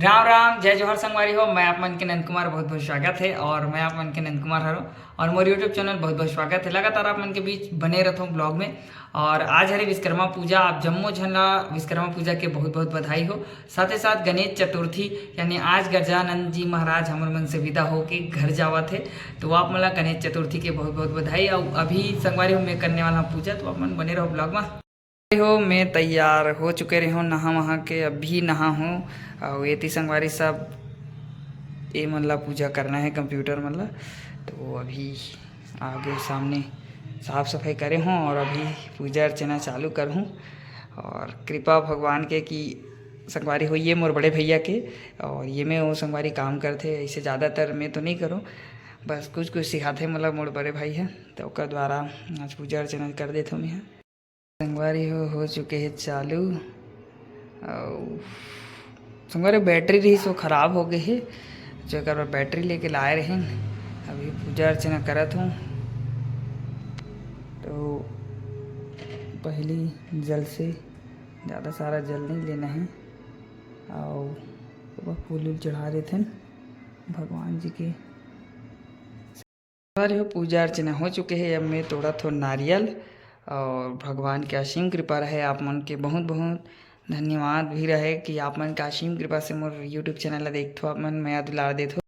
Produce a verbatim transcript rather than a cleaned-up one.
राम राम, जय जोहार संगवारी हो। मैं आप मन के नंद कुमार, बहुत बहुत स्वागत है। और मैं आप मन के नंद कुमार हरो और मोर YouTube चैनल बहुत बहुत स्वागत है। लगातार आप मन के बीच बने रहथों ब्लॉग में। और आज हरे विश्वकर्मा पूजा, आप जम्मो झन ला विश्वकर्मा पूजा के बहुत बहुत बधाई हो। साथ ही साथ गणेश चतुर्थी, यानी आज गजानंद जी महाराज हमर मन से विदा होके घर जावत है, तो आप मन ला गणेश चतुर्थी के बहुत बहुत बधाई। और अभी संगवारी हो, मैं करने वाला हूँ पूजा, तो आप मन बने रहो ब्लॉग में। हो, मैं तैयार हो चुके रहे हो नहा वहा के, अभी नहा हो। और ये ती संगवारी सब, ये मन ला पूजा करना है, कंप्यूटर मन ला। तो अभी आगे सामने साफ सफाई करे हो और अभी पूजा अर्चना चालू कर हूँ। और कृपा भगवान के कि संगवारी हो, ये मोर बड़े भैया के, और ये मैं वो संगवारी काम करथे। ऐसे ज़्यादातर मैं तो नहीं करूँ, बस कुछ कुछ सिखाथे मोला मोर बड़े भाई है, तो ओकर द्वारा आज पूजा अर्चना कर देथों मैं। संगवारी हो, हो चुके हे चालू। अउ संगवारी, बैटरी रही सो खराब हो गए हे, जेकर बर बैटरी लेके लाए रहेन। अभी पूजा अर्चना करत हूँ, तो पहली जल से ज़्यादा सारा जल नहीं लेना है। अउ ओमा फूल उल चढ़ा देथन भगवान जी के। अरे हो, पूजा अर्चना हो चुके हे। अब मैं तोड़त हो नारियल। और भगवान के असीम कृपा रहे, आप मन के बहुत बहुत धन्यवाद भी रहे कि आप मन के असीम कृपा से मोर YouTube चैनल ला देखथो, आप मन मया दुलार देथो।